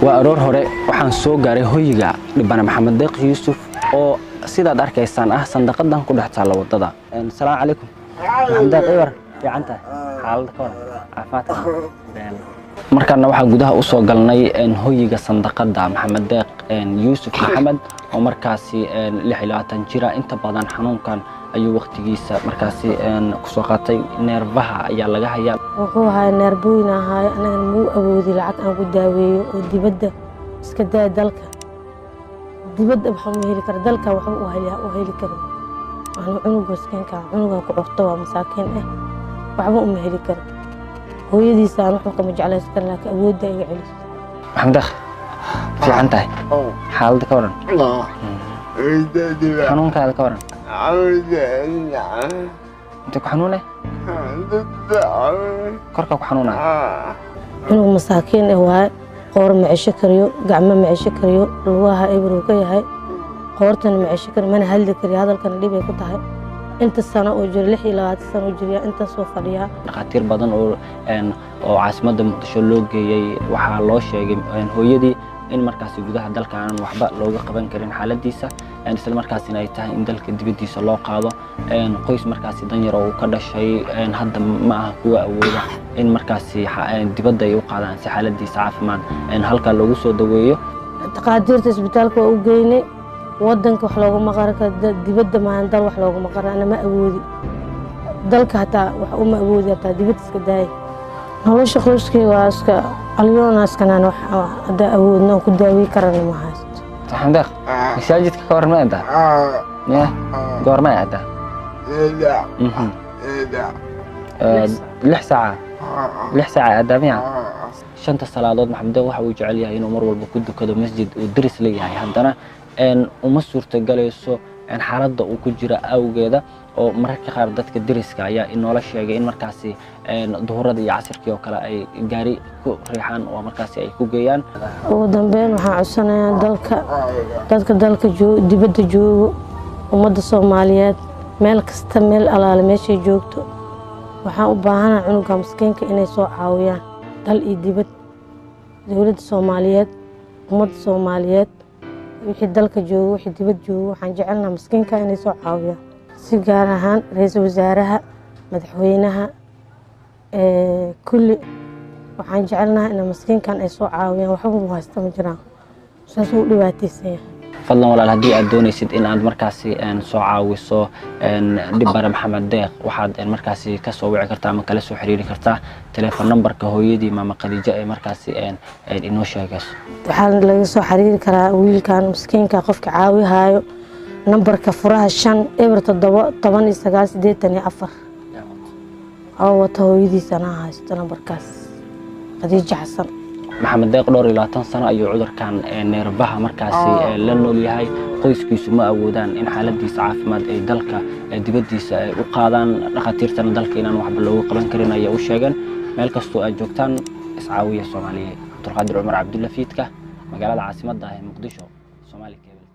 Waa aroor hore, waxaan soo gaaray hoyiga dhibane Maxamed Deeq Yuusuf oo sidaad arkaysaan ah sandaqadan ku dhex taalla waddada. Asalaamu calaykum Maxamed Deeq, iwar fiican tahay? Xaaladda ka waran? Caafimaadka? Markaana waxaa gudaha u soo galnay hoyiga sandaqada Maxamed Deeq Yuusuf Maxamed oo markaasi 26 jira. Inta badan xanuunkan ayuu waqtigiisa markaasi kusoo qaatay, neerfaha ayaa laga hayaa. Wuxuu ahaa neerbooyin ahaayo, annagana muu awoodi lacag aan ku daaweeyo oo dibadda iska daaya, dalka dibadda waxa uma heli kara, dalka waxba u heli karin. Anu cunuga miskiinka, cunugan ku curto waa masaakiin ah, waxba uma heli karo. Hooyadiisa aan waxba kama jeclaysan karin, laakiin awoodda iga celiso. Maxamed Deeq, fiican tahay? Xaaladda ka waran? Xanuunkaada ka waran? Intee ku xanuune? Korka ku xanuunaya? Cunug masaakiin ah waaye, qoor ma cesho kariyo, gacmo ma cesho kariyo, lugaha ebruu ka yahay, qoortana ma cesho kariyo, mana hadli kariyo, hadalkana dhibay ku tahay. Inta sano oo jiro, 26 sano oo jiriya, intaasoo fadhiyaa. Dhakhaatiir badan oo caasimadda Muqdisho loo geeyey, waxaa loo sheegay hooyadii in markaasi gudaha dalka aanan waxba looga qaban karin xaaladiisa, isla markaasina ay tahay in dalka dibaddiisa loo qaado. Qoys markaasi danyar oo uu ka dhashay hadda ma aha kuwa awooda in markaasi dibadda ay u qaadaan si xaaladiisa caafimaad halkaa loogu soo daweeyo. Dhakhaatiirta isbitaalka waa u geynay, wadanka wax looguma qaran karo, dibadda maahan dal wax looguma qaran. Ana ma awoodi dalka, hataa wax uma awoodi, hataa dibadda iska daaya. Nolosha qoyskii waa iska alyoonaskanaan, wax haddaa awoodna aan ku daawey karana ma haysto. Maxamed Deeq, masaajidka ka waran, ma aadaa ya? Goorma aadaa? 6 saaca, 6 saaca aadaa miya shanta salaadood? Maxamed Deeq waxa uu jecel yahay inuu mar walba ku dukado masjid uu deris leeyahay, haddana uma suurtagelayso xaaladda uu ku jira awgeeda, oo mararka qaar dadka deriska ayaa inoola sheegay in markaasi duhurada iyo casirkii oo kale ay gaari ku riixaan oo markaasi ay ku geeyaan. Ugu dambeyn waxaan codsanayaa dalka, dadka dalka dibadda joogo, ummadda Soomaaliyeed meel kasta, meel alaale meeshay joogto, waxaan u baahanaha cunuga miskiinka inay soo caawiyaan, dal iyo dibad, dowladda Soomaaliyeed, ummadda Soomaaliyeed, wixii dalka joogo, wixii dibad joogo. Waxaan jecelnaha miskiinka inay soo caawiyaan, si gaar ahaan ra-iisul wasaaraha, madaxweynaha, kulli waxaan jecelnaha ina miskiinkan ay soo caawiyaan. Waxba mu haysta ma jiraan, saas uu dhibaataysan yahay. Fadlan walaal, haddii aad doonaysid in aad markaasi soo caawiso dhibare Maxamed Deeq, waxaad markaasi ka soo wici kartaa ama kala soo xiriiri kartaa telefoon nambarka hooyadii Maama Khadiijo ee markaasi inoo sheegayso. Waxaa laga soo xiriiri karaa wiilkan miskiinka, qofka caawihaayo, nambarka furaha 5 0 7 19 84 oo wata hooyadiisana haysto nambarkaas, Khadiijo Xasan. Maxamed Deeq dhowr iyo labaatan sano ayuu cudurkan neerfaha markaasi la nool yahay. Qoyskiisu ma awoodaan in xaaladiisa caafimaad ay dalka dibaddiisa ay u qaadaan, dhakhaatiirtana dalka inaan waxba looga qaban karin ayay u sheegeen. Meel kastoo aad joogtaan, iscaawiya Soomaaliyeed. Cabdulqaadir Cumar Cabdulla, Fiidka, magaalada caasimadda ah ee Muqdisho, Soomaali Cable.